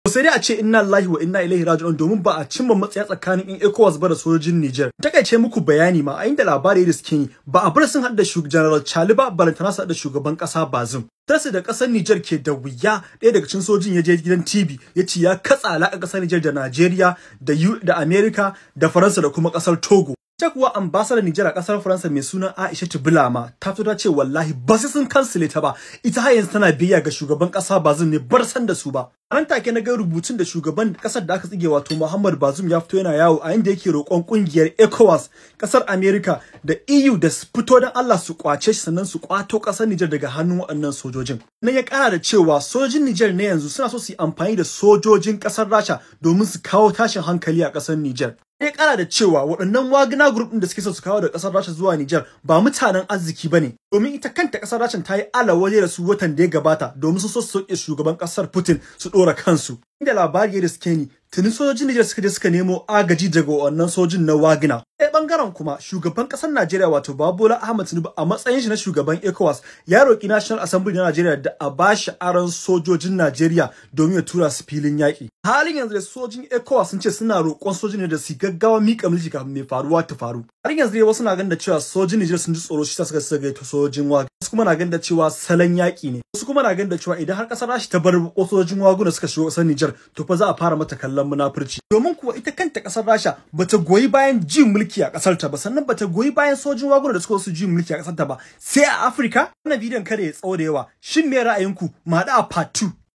Sai dai a ce inna lillahi wa inna ilaihi raji'un, domin ba a cimma matsaya tsakanin in ECOWAS ba da sojojin Niger. Takaice muku bayani ma a inda labari da suke yi, ba a bar sun haɗa da General Tchiani ba, balantana su haɗa shugaban ƙasa Bazoum. Tasi da ƙasar Niger ke da wuya, ɗaya daga cikin sojin ya je gidan TV ya ce ya katsa alaƙar ƙasar Niger da Najeriya da da America da Faransa da kuma ƙasar Togo. Ita kuwa ambasadar Nijar a ƙasar Faransa mai suna Aisha Bulama ta fito ta ce wallahi ba sai sun kansile ta ba, ita har yanzu tana biyayya ga shugaban ƙasa Bazoum ne, bar san da su ba. A nan take na ga rubutun da shugaban ƙasar da aka tsige wato Muhammad Bazoum ya fito yana yawo a inda yake roƙon ƙungiyar ECOWAS, ƙasar America da EU da su fito don Allah su kwace shi, sannan su kwato ƙasar Nijar daga hannun waɗannan sojojin. Nan ya ƙara da cewa sojojin Nijar ne yanzu suna so su yi amfani da sojojin ƙasar Rasha domin su kawo tashin hankali a ƙasar Nijar. Ya kara da cewa waɗannan Wagner Group ɗin da suke so su kawo da ƙasar Rasha zuwa Nijar ba mutanen arziki bane, domin ita kanta ƙasar Rasha ta yi alawaje da su watan da ya gabata domin su so su soke shugaban ƙasar Putin su ɗora kansu. Inda labari ya riske ni, tuni sojojin Nijar suka je suka nemo agaji daga wannan sojin na Wagner. Ɗaya ɓangaren kuma, shugaban ƙasar Najeriya wato Bola Ahmed Tinubu a matsayin shi na shugaban ECOWAS ya roƙi National Assembly na Najeriya da a bashi aron sojojin Najeriya domin ya tura su filin yaƙi. Halin yanzu da sojin ECOWAS sun ce suna roƙon sojin ne da su gaggawa miƙa mulki kafin mai faruwa ta faru. Har yanzu dai wasu na ganin da cewa sojin Nijar sun ji tsoro, shi suka gaito sojin Wagner. Wasu kuma na ganin da cewa salon yaƙi ne. Wasu kuma na ganin da cewa idan har ƙasar Rasha ta bar sojin Wagner suka shigo ƙasar Nijar, to fa za a fara mata kallon munafurci. Domin kuwa ita kanta ƙasar Rasha bata goyi bayan jin mulki a ƙasar ta ba, sannan bata goyi bayan sojin Wagner da suka su jin mulki a ƙasar ta ba. Sai a Afirka. Wannan bidiyon kada ya tsawo da yawa. Shin me ra'ayinku? Mu haɗu a part 2.